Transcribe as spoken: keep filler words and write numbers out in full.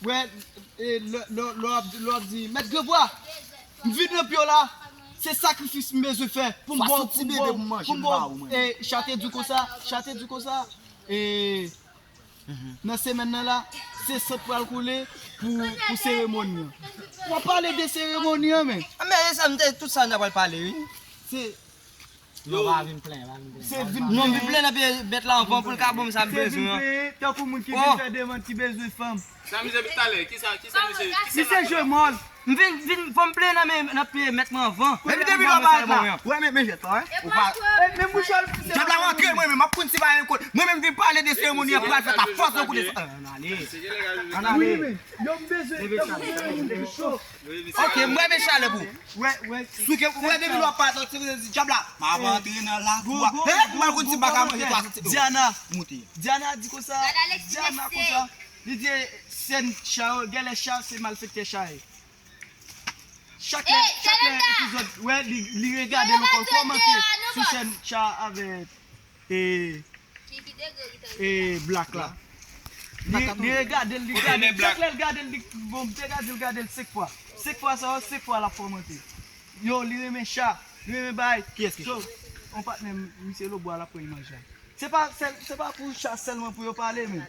Wè, e, lè lè- lè w ap lè w ap di, Mèt Granbwa, m vin nan pye w la, se sakrifis m bezwen fè pou m ba w, pou m ba w, pou m ba w. E, Cha te di w konsa, Cha te di w konsa, e, nan semèn nan la, se san k pral koule pou, pou seremoni an. W ap pale de seremoni an, men. Men e sa m te, tout sa n ta pral pale, wi. Se Non, pa vin plen, pa vin plen. Se vin Non, m vin plen nan pye bèt la anvan pou l ka ban m sa m Se vin bezwen an. plen tankou moun ki vin Oh! fè demann ki bezwen fanm. Sa misye di talè, kisa, kisa misye, kisa Misye jwe mòl. M vin, vin, fò m plen nan men, nan pye mèt mwen anvan. Epi depi lè w parèt la, wè men, men jèt la, hein. Ou pa E men mouchal, se Djab la rantre mwen menm, m ap konn si pa yon kote. Mwen menm vin pale de seremoni an pral fèt la fòs yon kote. Ann ale. Ann ale. Wi, men yo m bezwen tankou moun ki cho. Ok, m renmen chalè pou. Wè, wè. Sou ke, wè, depi lè w ap pale, se vle di djab la. M ap antre nan lakou a. Hey, m al konn si m pa ka manje twa santi. Diana. Moute. Diana di konsa. Diana konsa. Li di sèn Cha yo, genlè Cha se malfektè Cha ye. Chak lè, chak lè epizòd, wè, li, li regade l ankò, l kòmante sou sèn Cha avèk, e, e, Black la. Li, li regade l, li gade l. Chak lè l gade l, li, bon, m te ka di l gade l senk fwa. Senk fwa sa yo, senk fwa l ap kòmante. Yo, li renmen Cha, li renmen bay. Kiyès ki Cha? On patnè m, misye Lobwa, l ap pran imaj la. Se pa, se, se pa pou Cha sèlman pou yo pale, men.